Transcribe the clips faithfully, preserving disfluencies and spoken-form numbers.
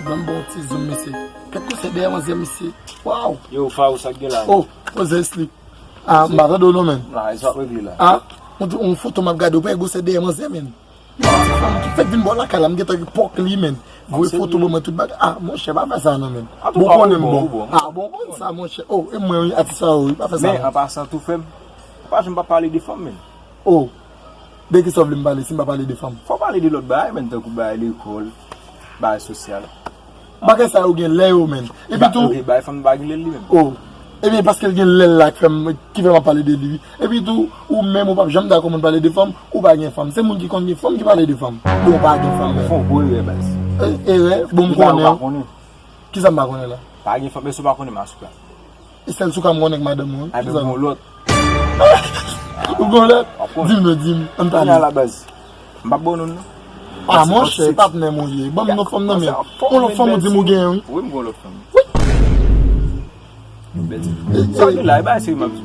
Ban m bon ti zoom, mesye. Kèk gwosè dèyè manzè, mesye. Waw! Yo, Fawo, sa k gen la? Oh, poze slip. Ah, m pa tande w non, menn. La, e sa w ap regle la? Ah, yon, yon foto m ap gade, ou wè gwosè dèyè manzè, menn. Yon ti fanm ki fèk vin bò lakay la, m gentan pòk li, menn. Voye foto ban mwen tout bagay. Ah, monchè, pa fè sa non, menn. Bon, konnen m bon. Ah, bon, konn sa, monchè. Oh, e mwen, wi, atis Fawo, wi, pa fè sa non. Men, an pasan tou, frè m, pa janm pa pale de fanm, menn. Oh, de kisa w vle m pale si m pa pale de fanm? Fò w pale de lòt bagay, menn, tankou bagay lekòl, bagay sosyal. Bagay sa yo gen lè yo, menn. Epi tou, ok, bagay fanm pa gen lè l li menm. Oh, ebyen, paske l gen lè l la ki fè m, ki fè m ap pale de li, wi. Epi tou, ou menm ou p ap janm dakò moun pale de fanm, ou pa gen fanm. Se moun ki konn gen fanm ki pale de fanm. Bon, ou pa gen fanm, menn. Ou fè yon gwo erè, baz. E, erè? Bon, m konnen. Ou pa konnen. Kisa m pa konnen la? Pa gen fanm, èske w pa konnen masoukla? E sèl sou ka m konnen k madanm mwen, wi. Kisa? Ou gon lòt? Ou gon lòt? Di m non, di m. Ann pale. Kounye a la baz. M p ap ba w non, non. Ah, monchè, patnè m ou ye. Ban m non fanm nan, men. Yon lòt fanm ou di m ou gen, wi. Wi, m gon lòt fanm. Bèl ti. Sa w gen la, e bagay serye m ap di w.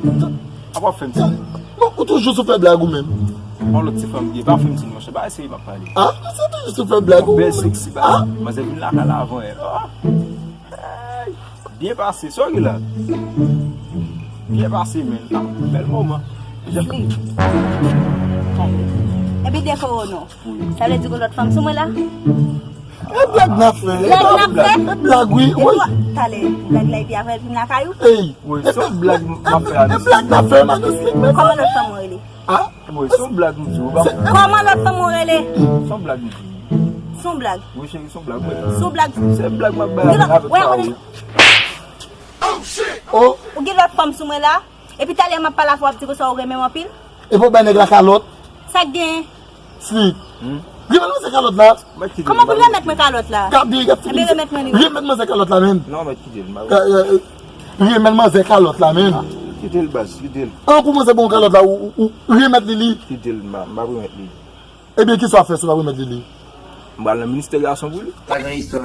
Apa w ap fè m ti. Non, ou toujou sou fè blag ou menm. Yon lòt ti fanm gen, pa fè m ti, monchè, bagay serye m ap pale. Ah, se toujou sou fè blag ou menm. Bèl seksi baz. Manzè vin lakay la avan yè. Ah. Hey! Byen pase, sa w gen la? Byen pase, men. Ah, bèl moman. Epi de korono. Wi. Sa vle di gon lòt fanm sou mwen la? E blag n ap fè. Blag n ap fè? E blag, wi, wi. Talè, blag la epi apre l vin lakay ou? Ey. Wi, se yon blag m ap fè a misye. E blag n ap fè, Manos Slick, men. Kòman lòt fanm ou rele? Ah? Wi, se yon blag m di w, ba. Kòman lòt fanm ou rele? Se yon blag m di w. Se yon blag. Wi, cheri, se yon blag, wi. Se yon blag. Se blag m ap bay avèk sa, wi. Oh. Ou gen lòt fanm sou mwen la? Epi talè m ap pale avè w, w ap di konsa ou renmen m anpil? Epi w bay nèg la kalòt? Sa k gen? Slick. Remèt manzè kalòt la. Kòman pou l remèt mwen kalòt la? Gade, gade. Ebyen, remèt mwen li. Remèt manzè kalòt la, menn. Non, mèt, kite l, m pa. Remèt manzè kalòt la, menn. Kite l, baz, kite l. An kou manzè ba w kalòt la, ou, ou, ou remèt li li. Kite l, m pa, m pa remèt li. Ebyen, kisa w ap fè si w pa remèt li li? M pral nan ministè gason pou li. Pa gen istwa.